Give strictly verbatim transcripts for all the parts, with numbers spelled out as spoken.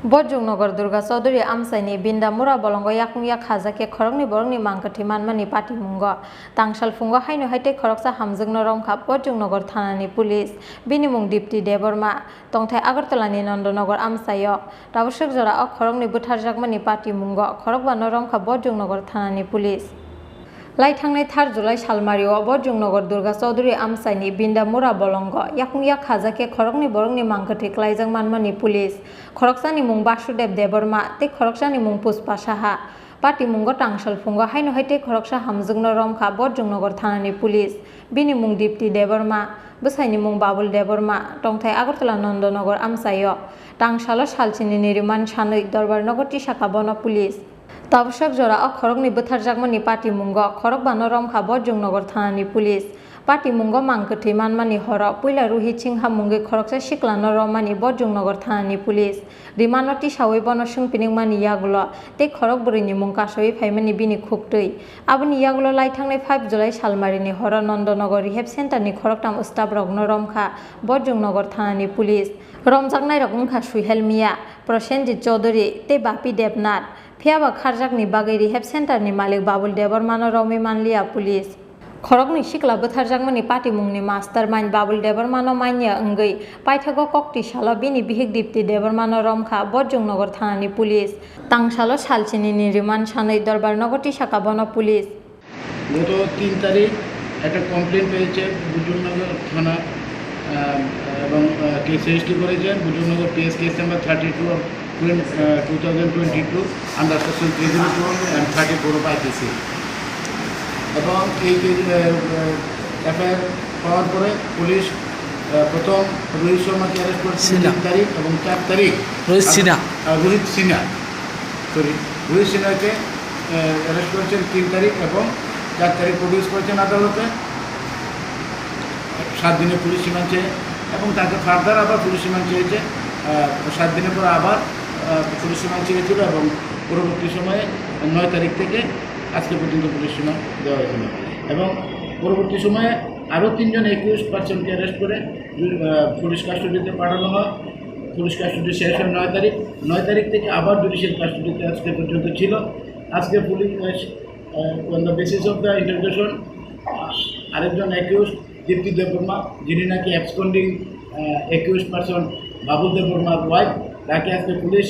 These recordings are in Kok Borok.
Bojongnagar Durga Chaudhuri amchaini Bindamura bolongo yakung yak khajakhe khoroknwi borokni mangkwthwi manmani patimungo. Tangsal phungo haino hai tei khoroksa hamjwkno romkha Bojongnagar thanani police. Bini mung Dipti Debbarma, tongthai Agartalani Nondonagar amchaio. Tabuk swk jora o khoroknwi bwtharjakmani patimungo khorokbano romkha Bojongnagar thanani police. Lai thangnai thar July salmario Bojongnagar Durga Chaudhuri amchaini Bindamura bolongo yakung yak khajakhe khoroknwi borokni mangkwthwi klaijak manmani police. Khoroksani mung Basudev Debbarma tei khoroksani mung Pushpa Saha. Patimungo tangsal phungo haino hai tei khoroksa hamjwkno romkha Bojongnagar thanani police. Bini mung Dipti Debbarma, bwsaini mung Babul Debbarma, tongthai Agartala Nondonagar amchaio. Tangsalo salchinini remand sanwi dorbar nogo tisakha bono police. Tabuk swk jora o khoroknwi bwtharjakmani patimungo khorokbano romkha Bojongnagar thanani police. Patimungo mangkwthwi manmani horo puila Rohit Singha mungwi khoroksa siklano romani Bojongnagar thanani police. Rimano tisawi bono swngpinwkmani yagulo tei khorok bwrwini mung kasawi phaimani bini khuktwi. Aboni yagulo lai thangnai five July salmarini horo Nondonagar Rehab Centre ni khoroktham staff rokno romkha Bojongnagar thanani police. Romjaknairok wngkha Suhel Mia, Prosenjit Chaudhary tei Bapi Debnath. Phiyaba kharjakni bagwi Rehab Centre ni malik Babul Debbarmano romwi manliya police. Khoroknwi sikla bwtharjakmani patimungni mastermind Babul Debbarmano manya wngwi paithago kokti salo bini bihik Dipti Debbarmano romkha Bojongnagar thanani police. Tangsalo salchinini remand sanwi dorbar nogo tisakha bono police. গত তিন তারিখ একটা কমপ্লেন পেয়েছে বুজুর্গনগর থানা, আহ, এবং, আহ, case registry করেছেন Bujurgnagar PS case number thirty two of two thousand twenty two, under section three zero two and thirty four of IPC. এবং এই কেস, আহ, আহ, এফআইআর পাওয়ার পরে পুলিশ, আহ, প্রথম রোহিত শর্মাকে অ্যারেস্ট করেছে সিনহা। তিন তারিখ এবং চার তারিখ। রোহিত সিনহা। আহ, রোহিত সিনহা, সরি, রোহিত সিনহাকে, আহ, অ্যারেস্ট করেছেন তিন তারিখ এবং চার তারিখ প্রডিউস করেছেন আদালতে। সাত দিনের পুলিশ রিমান্ড চেয়ে এবং তাকে ফার্দার আবার পুলিশ রিমান্ড চেয়েছে, আহ, সাত দিনের পর আবার, আহ, পুলিশ রিমান্ড চেয়েছিল এবং পরবর্তী সময়ে নয় তারিখ থেকে আজকে পর্যন্ত পুলিশ রিমান্ড দেওয়া হয়েছিল এবং পরবর্তী সময়ে আরও তিনজন একিউজড পারসনকে অ্যারেস্ট করে, আহ, পুলিশ কাস্টডিতে পাঠানো হয়। পুলিশ কাস্টডি শেষ হয় নয় তারিখ। নয় তারিখ থেকে আবার জুডিশিয়াল কাস্টডিতে আজকে পর্যন্ত ছিল। আজকে পুলিশ, আহ, on the basis of the interrogation, আহ, আরেকজন একিউজড দীপ্তি দেববর্মা, যিনি নাকি অ্যাবসকন্ডিং, আহ, একিউজড পারসন বাবুল দেববর্মার ওয়াইফ, তাকে আজকে পুলিশ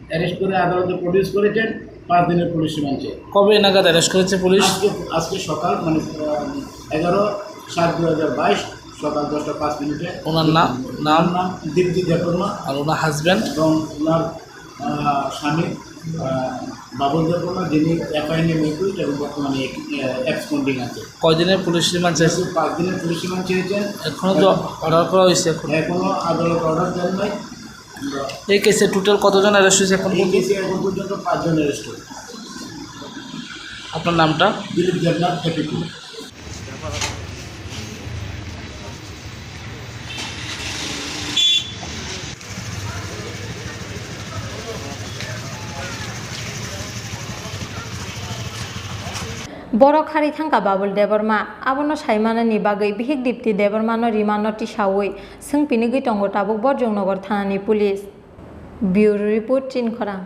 অ্যারেস্ট করে আদালতে প্রডিউস করেছেন পাঁচ দিনের পুলিশ রিমান্ডে। কবে নাগাদ অ্যারেস্ট করেছে পুলিশ? আজকে, আজকে সকাল, মানে, আহ, এগারো সাত দুই হাজার বাইশ, সকাল দশটা পাঁচ মিনিটে। ওনার না-, নাম? নাম দীপ্তি দেববর্মা। আর ওনার হাজব্যান্ড? এবং ওনার, আহ, স্বামী, আহ, বাবুল দেববর্মা, যিনি এফআইএনএম একুশ এবং বর্তমানে এক-, আহ, অ্যাবসকন্ডিং আছে। কয়দিনের পুলিশ রিমান্ড চাইছে? পাঁচ দিনের পুলিশ রিমান্ড চেয়েছেন। এখনো তো অর্ডার করা হয়েছে এখন? এখনো আদালত অর্ডার দেন নাই। এই কেসে টোটাল কতজন অ্যারেস্ট হয়েছে এখন এই পর্যন্ত? কেসে এখন পর্যন্ত পাঁচজন অ্যারেস্ট হয়েছে। আপনার নামটা? Dilip Debnath, thirty two. Borok harwi thangkha Babul Debbarma, abono saimanani bagwi bihik Dipti Debbarmano rimano tisawi swngpinigwi tongo tabuk Borjongnagar thanani police. Bureau report, Chinkhorang.